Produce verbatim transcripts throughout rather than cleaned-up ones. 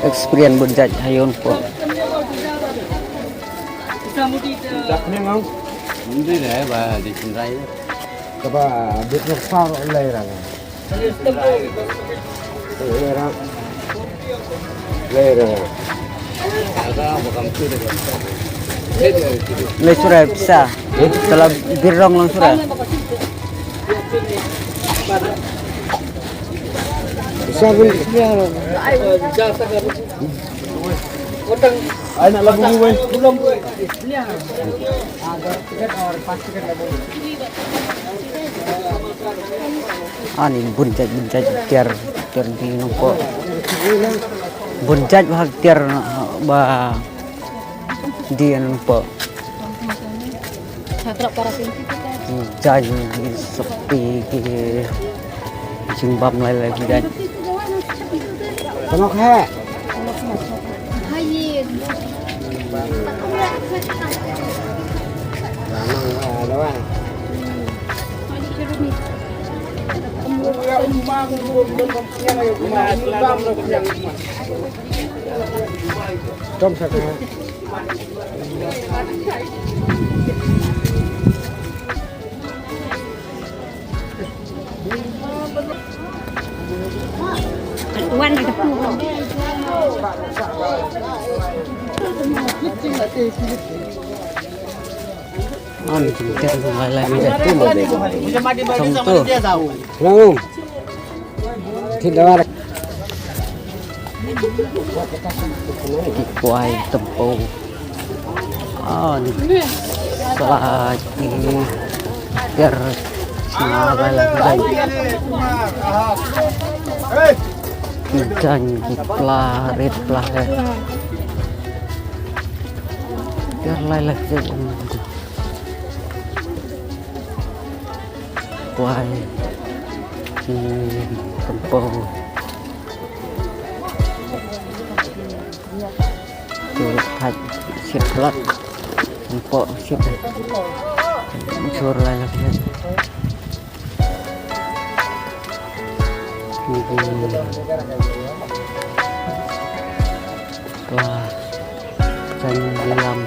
Experience bun jait ha ïa u nongpoh. Hindi na ba di chin rai. Kaba bit na sa lai rang. Lai rang. Lai rang. Lai sura pisa. Salah birong lang sura. Pisa bun. Ai nak labu wei. Ani bun jait bun jait tiar tiar di nongpoh. Bun jait ba tiar ba di nongpoh. Jait sukti ki jingbam lai lai jait. Tengok he. Tom sa ka. Wan na ka pu. An jingker lai lai ni dah tu lo. Tong tu. Hello. Thit dawar. Ki kwai tympew. Ah, ni. Slide ni. Biar sima lai lai. Ki jan ki pla, rit pla he. Biar lai lai. Kwai. Hmm, tympew. Tu thait shit lat. Tympew shit. Sur lai lai. Hmm. Wah. Jan bilam.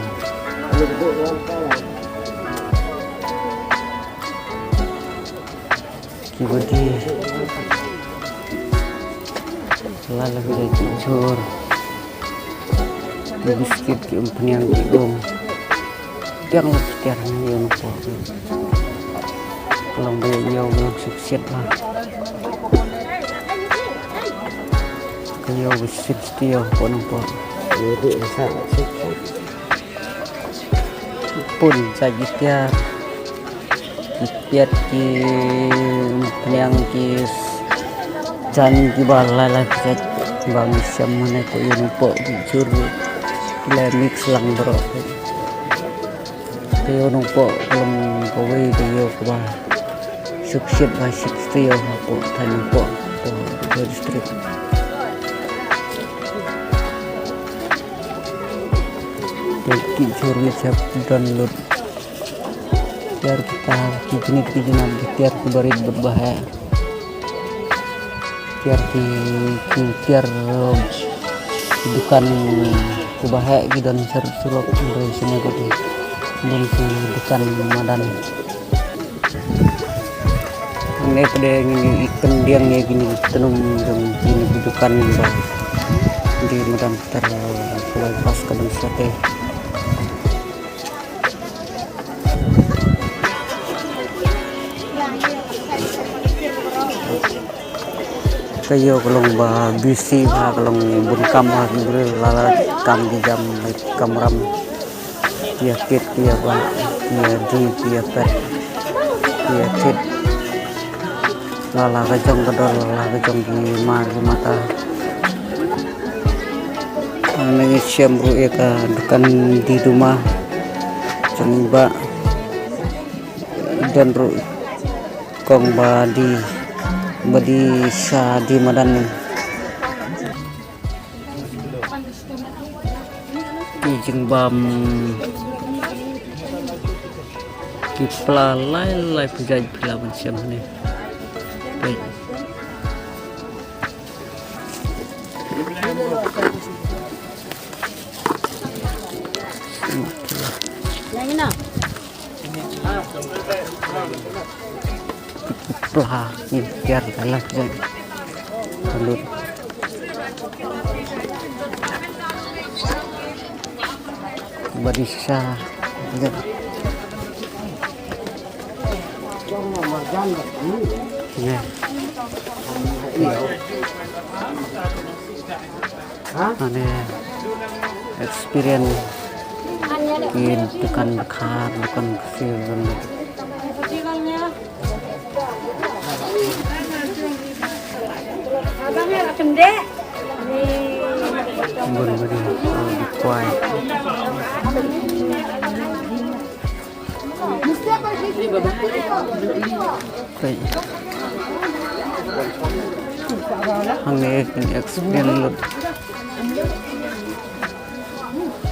Ki bodi. Lala ki dei ki jhur. Ki biskit, ki umphniang, ki um. Tiang la ki tiar ngi ïa u nongpoh. Ka long ba ïa u long suk siat ba. Ka ïa u ba suk siat ïa u nongpoh. Ïa u nongpoh. Pun sa ki tiar. Ki piat ki pniang ki jan ki ba lai lai ki ba ngi siam mane ko ïa u nongpoh ki jhur ki la mix lang bro. Ko ïa u nongpoh ka long kawei ka ïa kaba suk siat ba suk siat ïa u nongpoh thaiñ nongpoh ko district. Ki jhur ki sep don lut. Tiar kita ki jnit ki jnat ki tiar ki barit bad ba heh. Tiar ki, ki tiar, um, ki dukan ki ba heh ki don sar surok, hynrei sene ko ki don ki dukan madan. Ne pde ngin ïa pyndiang ïa kine ki tnum jong kine ki dukan ba dei madan ter, kawei pas ka dang sate. Ka ïoh ka long ba busy ba ka long bun kam ba ki briew la la kam ki jam kam ram. Ki ïa kit ki ïa bah ki ïa dih ki ïa pet ki ïa thit. La la ka jong ka dor la la ka jong ki mar ki mata. Ngi shem ruh ïa ka dukan dih duma jong i bah. Don ruh kong ba dih, ba dih sha dih madan. Ki jingbam ki pla lai lai phi jait phi lah ban shem hangne. Peit. Pla ngi kiar ka la jeng. Kalut. Badisa. Ya. Ya. Ane experience ki dukan dkhar, dukan ksir, dukan. Bun bun, oh, di kwai. Pei. Hangne kin explain lut.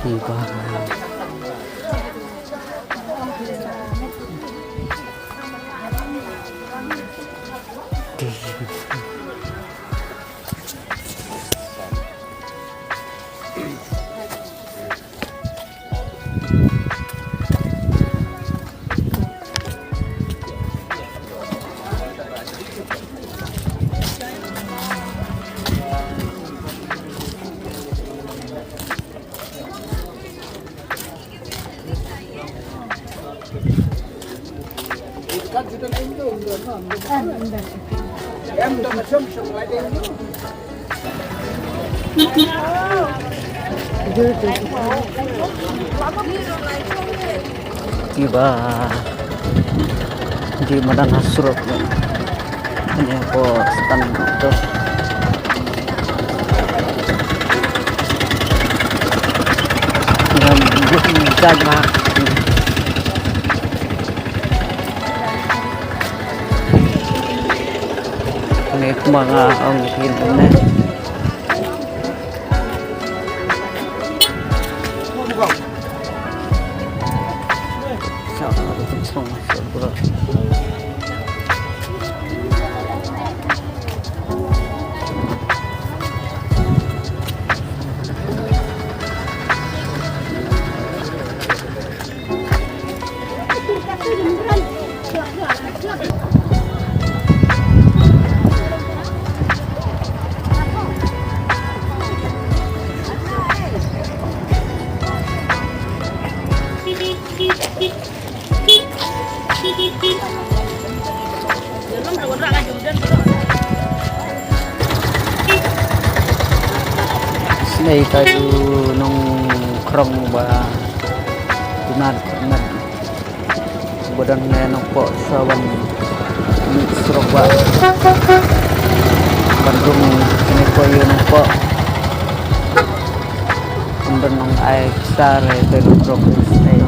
Hi ba. Kiba di madan hasrut. Ini ko stand tu. Ngam jaga. Ni kuma nga ong kin ne. Snei ka ju nongkrong ba tunat tunat. Ba don ne nongpoh sawan ni surok ba. Ban rung ne ko yu nongpoh. Ban don nong ai sar ne ko nongkrong snei.